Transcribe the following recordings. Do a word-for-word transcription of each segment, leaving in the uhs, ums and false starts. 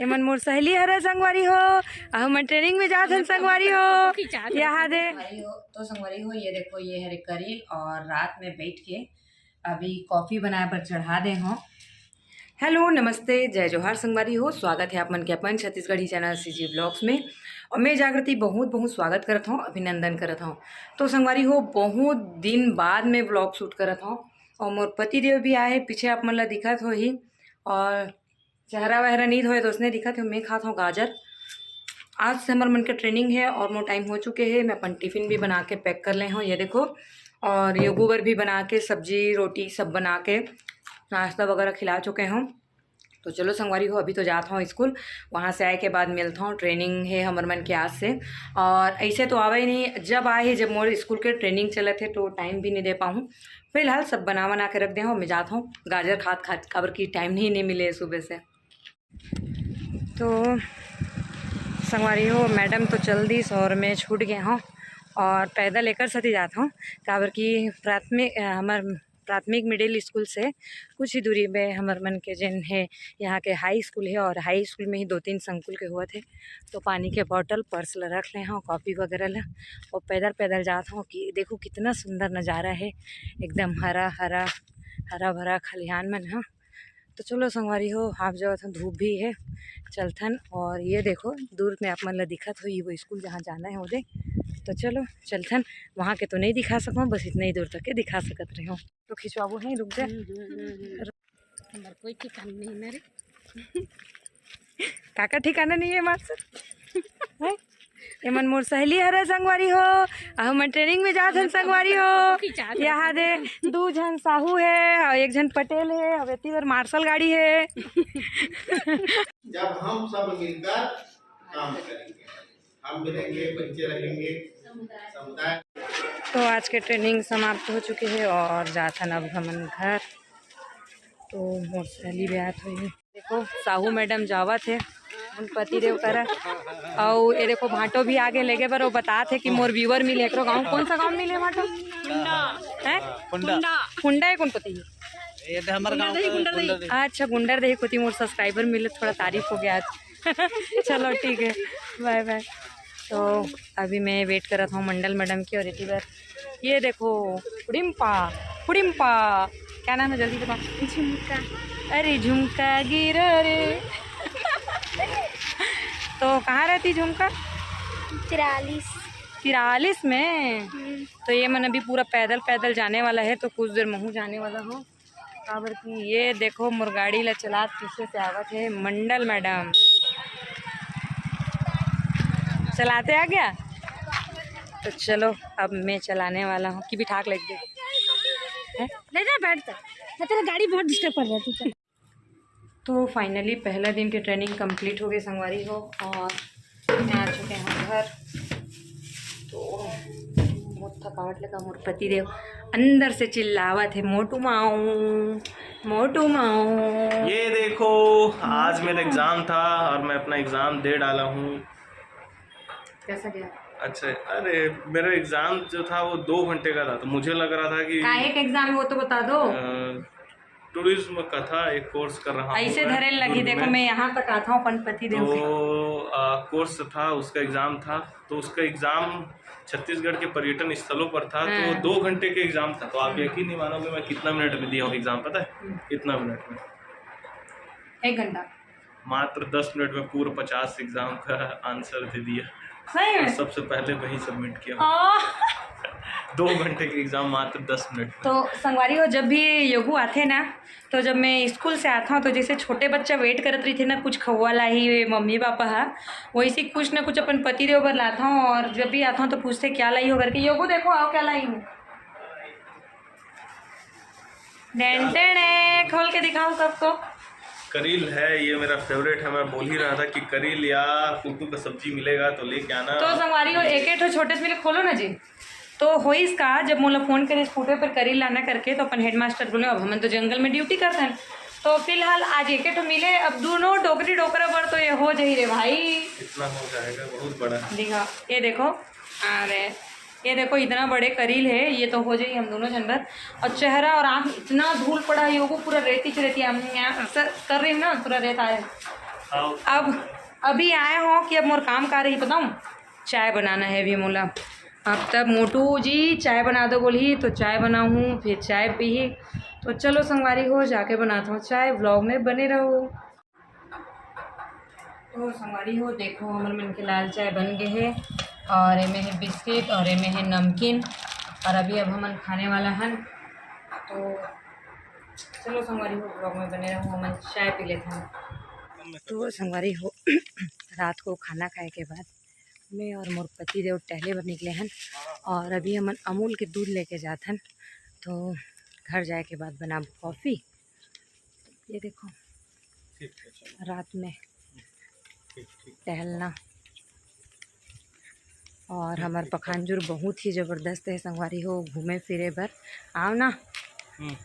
एमन मोर सहेली हरे संगवारी हो, अउ हमन ट्रेनिंग में जात हन संगवारी हो। यहाँ दे। संगवारी हो, तो संगवारी हो, ये देखो, ये हरे करील और रात में बैठ के अभी कॉफी बनाए बर चढ़ा दे हों। हेलो, नमस्ते, जय जोहार संगवारी हो, स्वागत है आप मन के अपन छत्तीसगढ़ी चैनल सीजी व्लॉग्स में। और मैं जागृति बहुत बहुत स्वागत करत हूँ, अभिनंदन करत हूँ। तो संगवारी हो, बहुत दिन बाद में व्लॉग शूट करत हूँ और मोर पति देव भी आए हैं, पीछे आप मन ला दिखत होही। और चेहरा वहरा नींद होए तो उसने दिखत है। मैं खात हूँ गाजर। आज से हमर मन के ट्रेनिंग है और मोर टाइम हो चुके है। मैं अपन टिफिन भी बना के पैक कर ले हूँ, ये देखो। और योगू बर भी बना के सब्जी रोटी सब बना के नाश्ता वगैरह खिला चुके हूँ। तो चलो संगवारी हो, अभी तो जात हूँ स्कूल, वहाँ से आए के बाद मिलत हूँ। ट्रेनिंग है हमर मन के आज से, और ऐसे तो आवे ही नहीं, जब आए ही जब मोर स्कूल के ट्रेनिंग चलत है तो टाइम भी नहीं दे पाऊँ। फिलहाल सब बना बना के रख दे हूँ, मैं जात हूँ गाजर खात खात, काबर की टाइम नहीं, नहीं मिले सुबह से। तो संगवारी हो, मैडम तो चल दिस और मैं छूट गया हूँ और पैदल एकर साथ ही जात हूँ, काबर की प्राथमिक, अ, हमर प्राथमिक मिडिल स्कूल से कुछ ही दूरी में हमर मन के जेन है, यहाँ के हाई स्कूल है और हाई स्कूल में ही दो तीन संकुल के हुआ थे। तो पानी के बॉटल, पर्स ला रख ले हूँ, कॉपी वगैरह ला, और पैदल पैदल जात हूँ कि देखो कितना सुंदर नज़ारा है, एकदम हरा हरा, हरा भरा खलिहान मन ह। तो चलो संगवारी हो, आप जावत हन, धूप भी है, चलथन। और ये देखो दूर में आप मन ला दिखत होही वो स्कूल जहाँ जाना है ओदे। तो चलो चलथन, वहाँ के तो नहीं दिखा सकूँ, बस इतना ही दूर तक के दिखा सकत रहे हूँ। तो खिंचवाबो है, रुक जा। हम्म, हम्म, हम्म, हम्म। हमार कोई ठिकाना नहीं ना रे। काका ठिकाना नहीं है मार से। हैं? एमन मोर सहेली हरे संगवारी हो, अउ हमन ट्रेनिंग में जात हन संगवारी हो। यहाँ दे दू झन साहू है और एक झन पटेल है और एती बर मार्शल गाड़ी है। जब हम सब मिलकर काम करेंगे, हम भी रहेंगे, बच्चे रहेंगे, समुदाय। तो आज के ट्रेनिंग समाप्त हो चुके है और जाथन अब हमन घर। तो मोर सहेली भी आत होही। देखो साहू मैडम जावत हे अपन पति देव करा। अउ ये देखो भांटो भी आगे लेगे बर, वो बतात हे कि मोर व्यूअर मिले एकरो गाँव। कौन सा गाँव मिले भांटो? है? कुंडा। कुंडा है कौन पति? ये तो हमारे गाँव का कुंडा दही। अच्छा, गुंडर दही कोती मोर सब्सक्राइबर मिले, थोड़ा तारीफ हो गया आज। चलो ठीक है, बाय बाय। तो अभी मैं वेट करत हूँ मंडल मैडम की और एती बर ये देखो, फुड़िम्पा, फुड़िम्पा, क्या नाम है, जल्दी बता। झुमका। अरे झुमका गिरा रे। तो कहाँ रहती झुमका? तिरालीस। तिरालीस में? हम्म। तो ये मन अभी पूरा पैदल पैदल जाने वाला है, तो कुछ देर महू जाने वाला हूँ। काबर कि ये देखो मोर गाड़ी ला चलात पीछे से आवत है मंडल मैडम। चलाते आ गया। तो चलो अब मैं चलाने वाला हूँ कि बिठा के लेके दे। हैं? ले जा, बैठ जा। मैं तेरा गाड़ी बहुत डिस्टर्ब कर रहा है, तू चल। तो फाइनली पहला दिन के ट्रेनिंग कंप्लीट हो गई संगवारी हो, और मैं आ चुके हैं घर। तो बहुत थकावट लगा। मोर पति देव अंदर से चिल्लावत है, "मोटू माऊ, मोटू माऊ।" ये देखो, आज मेरा एग्जाम था और मैं अपना एग्जाम दे डाला हूँ। कैसा गया? अच्छा, अरे, मेरा एग्जाम जो था वो दो घंटे का था, तो मुझे लग रहा था कि काहे का एग्जाम है वो तो बता दो। अ, टूरिज्म का था, एक कोर्स कर रहा हूँ ऐसे मैं धरे लगी, दुर्ग देखो, में। मैं यहाँ तक आता हूँ अपन पति देव के। तो, आ, कोर्स था, उसका एग्जाम था, तो उसका एग्जाम छत्तीसगढ़ के पर्यटन स्थलों पर था, तो हाँ। दो घंटे का एग्जाम था। तो आप हम्म। यकीन नहीं मानोगे मैं कितना मिनट में दिया हूँ एग्जाम, पता है? हम्म। कितना मिनट में? एक घंटा। मात्र दस मिनट में पूरा पचास एग्जाम का आंसर दे दिया। सही में? और सबसे पहले वही सबमिट किया। आ। दो घंटे के एग्जाम मात्र दस मिनट में। तो संगवारी हो, जब भी योगू आथे ना, तो जब मैं स्कूल से आता हूँ, तो जैसे छोटे बच्चा वेट करत रहिथे ना, कुछ खउवा लाही मम्मी पापा हा, वैसे कुछ ना कुछ अपन पति देव बर लाता हूँ। और जब भी आता हूँ तो पूछथे, "क्या लाई हो?" करके। योगू, देखो, आओ, क्या लाई हूँ। डेंटेड़े, खोल के दिखाओ सबको। करील है, ये मेरा फेवरेट है। मैं बोल ही रहा था कि करील या कुट्टू का सब्जी मिलेगा तो लेके आना। तो संगवारी हो, एक एक ठो छोटे से मिले, खोलो ना जी। तो होइस का, जब मोला फोन करिस फोटो पर करील लाना करके, तो अपन हेडमास्टर बोले, "अब हमन तो जंगल में ड्यूटी करथन।" तो फिलहाल आज एक एक ठो मिले, अब दोनों डोकरी डोकरा बर तो ये हो जाही रे भाई। इतना हो जाएगा, बहुत बड़ा। दिखा, ये देखो, अरे ये देखो, इतना बड़े करील है, ये तो हो जाही हम दोनों जन बर। और चेहरा और आँख इतना धूल पड़ा है, योगू पूरा रेती च रेती है, हम यहाँ ऐसा कर रही हूँ ना, पूरा रेत आया है। अब अभी आए हो कि अब मोर काम का रही बताऊँ, चाय बनाना है अभी मोला। अब तब मोटू जी चाय बना दो बोली तो चाय बनाहूँ, फिर चाय पीही। तो चलो संगवारी हो, जाके बनाता हूँ चाय, vlog में बने रहो। तो संगवारी हो, देखो हमर मन के लाल चाय बन गए है और एमे है बिस्किट और एमे है नमकीन और अभी अब हमन खाने वाला हन। तो चलो संगवारी हो, vlog में बने रहो, हमन चाय पी लेते हैं। तो संगवारी हो, रात को खाना खाए के बाद मैं और मोर पति देव टहले बर निकले हन और अभी हमन अमूल के दूध लेके जात हन। तो घर जाए के बाद बनाब कॉफ़ी। ये देखो, ठीक है, चलो। रात में ठीक, ठीक। टहलना। और हमर पखानजूर बहुत ही जबरदस्त है संगवारी हो, घूमे फिरे बर। आओ ना। हम्म।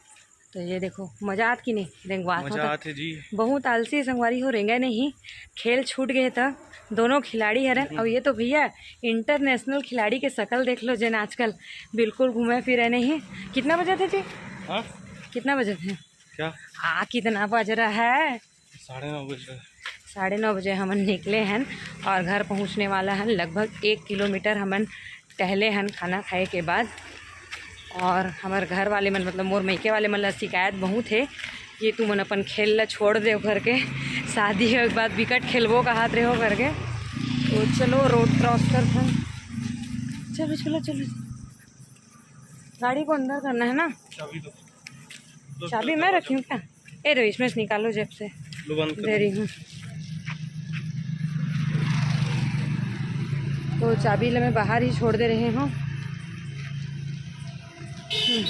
तो ये देखो, मजा आत कि नहीं रेंगवात हो मजा तो? आत है जी। बहुत आलसी है संगवारी हो, रेंगे नहीं, खेल छूट गए था। दोनों खिलाड़ी हरन। हम्म। और ये तो भैया, इंटरनेशनल खिलाड़ी के शकल देख लो, जेन आजकल बिल्कुल घूमे फिरे नहीं। कितना बजे थे जी? हाँ? कितना बजे थे? क्या? आ, कितना बज रहा है? साढ़े नौ बज रहा है। साढ़े नौ बजे हमन निकले हन और घर पहुँचने वाला हन। लगभग एक किलोमीटर हमन टहले हन खाना खाए के बाद। और हमर घर वाले मन, मतलब मोर मइके वाले मन ला शिकायत बहुत है कि तुमन अपन खेल ला छोड़ देव करके, शादी के बाद बिकट खेलबो कहत रहो करके। तो चलो, रोड क्रॉस करथन। चलो, चलो, चलो, गाड़ी को अंदर करना है ना। चाबी दो। लो, चाबी दो, मैं दो, रखी हूँ क्या? ए रविश, मैं निकालो जेब से। लो, बंद करो। दे रही हूँ। तो चाबी ला मैं बाहर ही छोड़ दे रहे हूँ। हम्म।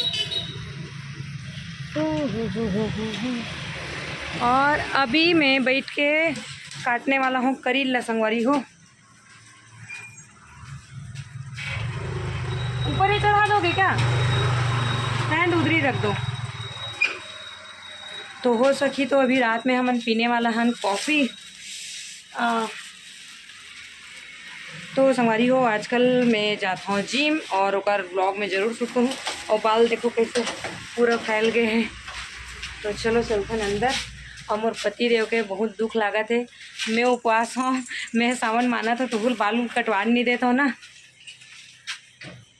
ओ हो हो हो हो हो। और अभी मैं बैठ के काटने वाला हूँ करील ला संगवारी हो। ऊपर ही चढ़ा दोगे क्या? स्टैंड उधर ही रख दो। तो हो सकी तो अभी रात में हमन पीने वाला हन कॉफ़ी। आ, तो संगवारी हो, आजकल मैं जात हूँ जिम और ओकर ब्लॉग में जरूर शूट करूँ। और बाल देखो कैसे पूरा फैल गए हैं। तो चलो चलथन अंदर। और मोर पति देव के बहुत दुख लागत है, मैं उपवास हूँ, मैं सावन मानत हूँ, तो हुल बाल उल कटवा नहीं देता हूँ ना।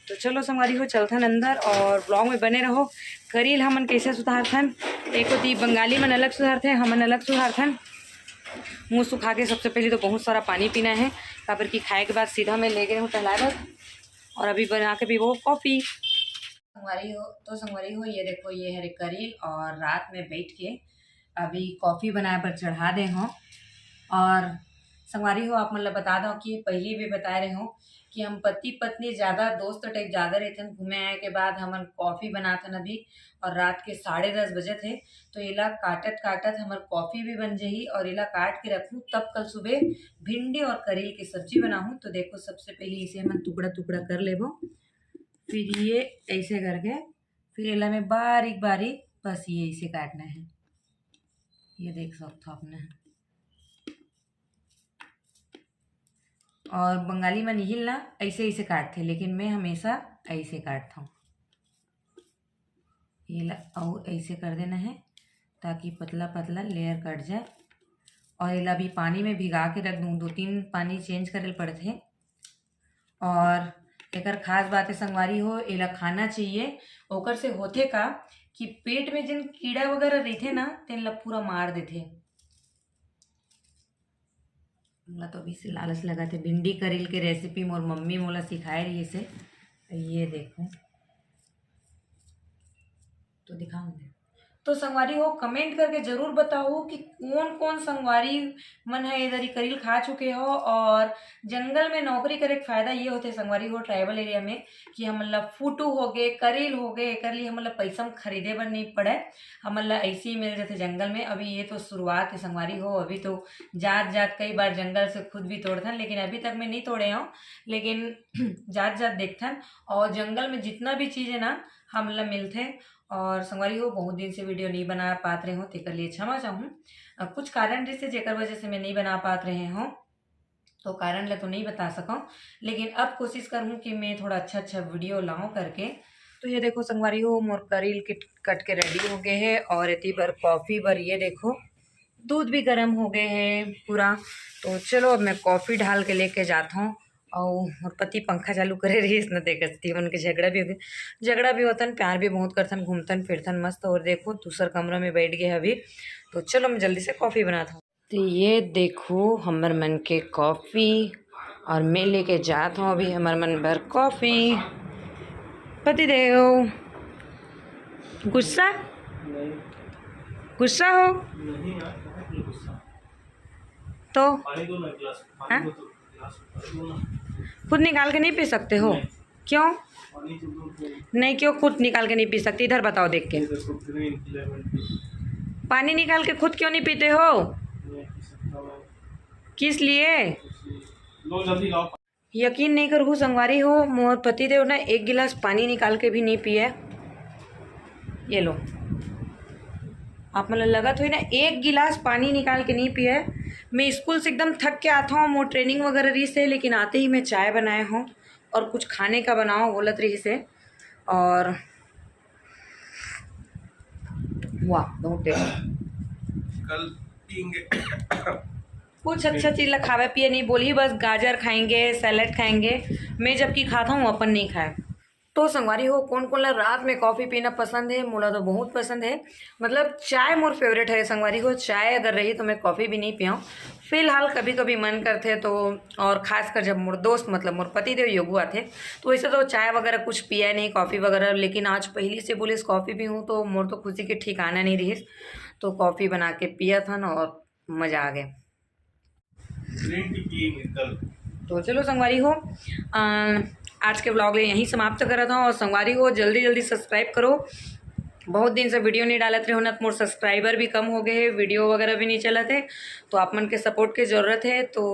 तो चलो संगवारी हो, चलथन अंदर और ब्लॉग में बने रहो। करील हमन कैसे सुधारथन, एक होती बंगाली मन अलग सुधारथे, हमन अलग सुधारथन। मुँह सुखा के सबसे पहले तो बहुत सारा पानी पीना है, काबर कि खाए के बाद सीधा मैं ले गए हूँ टहलाए बर और अभी बना के पीबो कॉफ़ी। संगवारी हो, तो संगवारी हो, ये देखो, ये हरे करील और रात में बैठ के अभी कॉफ़ी बनाए बर चढ़ा दे हों। और संगवारी हो, आप मन ला बता दो कि पहली भी बताए रहे हो कि हम पति पत्नी ज़्यादा दोस्त टाइप ज़्यादा रहथन। घूमे आए के बाद हमन कॉफ़ी बनाथन अभी, और रात के साढ़े दस बजे थे। तो एला काटत काटत हमर कॉफ़ी भी बन जही और एला काट के रखूँ, तब कल सुबह भिंडी और करेल के सब्जी बनाहूँ। तो देखो, सबसे पहले इसे हमन टुकड़ा टुकड़ा कर लेबो, फिर ये ऐसे करके, फिर एला में बारीक बारीक बस ये ऐसे काटना है। ये देख सकते हो आपने। और बंगाली मन इही ला ऐसे ऐसे काटथे, लेकिन मैं हमेशा ऐसे काटता हूँ। ये ला और ऐसे कर देना है, ताकि पतला पतला लेयर कट जाए। और एला भी पानी में भिगा के रख दूँ, दो तीन पानी चेंज करे पड़थे। और एकर खास बात है संगवारी हो, एला खाना चाहिए। ओकर से होथे का कि पेट में जिन कीड़ा वगैरह रहिथे ना, तेन ला पूरा मार देथे। मोला तो अभी से लालच लगा थे। भिंडी करेल के रेसिपी मोर मम्मी मोला सिखाए रही से। तो ये देखो, तो दिखाऊंगी। तो संगवारी हो, कमेंट करके जरूर बताओ कि कौन कौन संगवारी मन है इधर ही करील खा चुके हो। और जंगल में नौकरी करे के फायदा ये होते संगवारी हो, ट्राइबल एरिया में, कि हमन ला फूटू हो गए, करेल हो गए, एकर लिए हमन ला पैसा में खरीदे बर नहीं पड़े, हमन ला ऐसे ही मिल जाते जंगल में। अभी ये तो शुरुआत है संगवारी हो, अभी तो जात जात कई बार जंगल से खुद भी तोड़थन, लेकिन अभी तक मैं नहीं तोड़े हूँ। लेकिन जात जात देखथन, और जंगल में जितना भी चीज़ है ना, हमन ला मिलथे। और संगवारी हो, बहुत दिन से वीडियो नहीं बना पात रहे हो, तेकर लिए क्षमा चाहूँ। अ, कुछ कारण जैसे जेकर वजह से मैं नहीं बना पात रहे हूँ, तो कारण ला तो नहीं बता सकूँ, लेकिन अब कोशिश करूँ कि मैं थोड़ा अच्छा अच्छा वीडियो लाऊँ करके। तो ये देखो संगवारी हो, मोर करील किट कट के रेडी हो गए है। और एती बर कॉफ़ी बर ये देखो, दूध भी गर्म हो गए है पूरा। तो चलो, अब मैं कॉफ़ी डाल के लेके जाता हूँ। और मोर पति पंखा चालू करे रहिस न, देखत ही मन के झगड़ा भी हो गए। झगड़ा भी होतन, प्यार भी बहुत करथन, घूमतन फिरथन मस्त। और देखो, दूसर कमरा में बैठ गए अभी। तो चलो, मैं जल्दी से कॉफ़ी बनाता हूँ। तो ये देखो, हमर मन के कॉफ़ी, और मैं लेके जात हूँ अभी हमर मन भर कॉफ़ी। पतिदेव, गुस्सा? गुस्सा हो? तो हाँ? खुद निकाल के नहीं पी सकते हो? क्यों? नहीं, क्यों खुद निकाल के नहीं पी सकती? इधर बताओ देख के। पानी निकाल के खुद क्यों नहीं पीते हो? किस लिए? यकीन नहीं करहू संगवारी हो, मोर पतिदेव ना एक गिलास पानी निकाल के भी नहीं पिए। ये लो, आप मन ल लगत होही ना, एक गिलास पानी निकाल के नहीं पिए। मैं स्कूल से एकदम थक के आता हूँ, मोर ट्रेनिंग वगैरह रहिस हे, लेकिन आते ही मैं चाय बनाए हूँ और कुछ खाने का बनाओ बोलत रहिस हे। और वाह, बहुत टेस्ट। कल पियेंगे। कुछ अच्छा चीज ला खावे पिए नहीं बोली, बस गाजर खाएंगे, सैलेड खाएंगे। मैं जबकि खाता हूँ, अपन नहीं खाए। तो संगवारी हो, कौन कौन ला रात में कॉफ़ी पीना पसंद है? मोला तो बहुत पसंद है, मतलब चाय मोर फेवरेट है संगवारी हो। चाय अगर रही तो मैं कॉफ़ी भी नहीं पियाऊँ। फिलहाल कभी कभी मन करथे तो, और खासकर जब मोर दोस्त, मतलब मोर पतिदेव योगू आथे, तो वैसे तो चाय वगैरह कुछ पिया नहीं, कॉफ़ी वगैरह, लेकिन आज पहली से बोलिस कॉफ़ी पीहूँ, तो मोर तो खुशी के ठिकाना नहीं रहिस। तो कॉफ़ी बना के पिया था ना, और मज़ा आ गया। ग्रीन टी पियेंगे कल। तो चलो संगवारी हो, अ, आज के व्लॉग ले यहीं समाप्त करत हूँ। और संगवारी हो, जल्दी जल्दी सब्सक्राइब करो। बहुत दिन से वीडियो नहीं डालत रहे हो ना, तो मोर सब्सक्राइबर भी कम हो गए हैं, वीडियो वगैरह भी नहीं चलत है। तो आप मन के सपोर्ट के जरूरत है। तो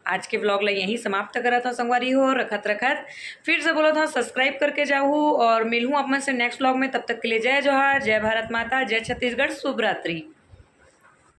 आज के व्लॉग ला यहीं समाप्त करत हूँ संगवारी हो। रखत रखत फिर से बोलत हूँ, सब्सक्राइब करके जाहू और मिलहूँ आप मन से नेक्स्ट व्लॉग में। तब तक के लिए जय जोहार, जय भारत माता, जय छत्तीसगढ़, शुभ रात्रि।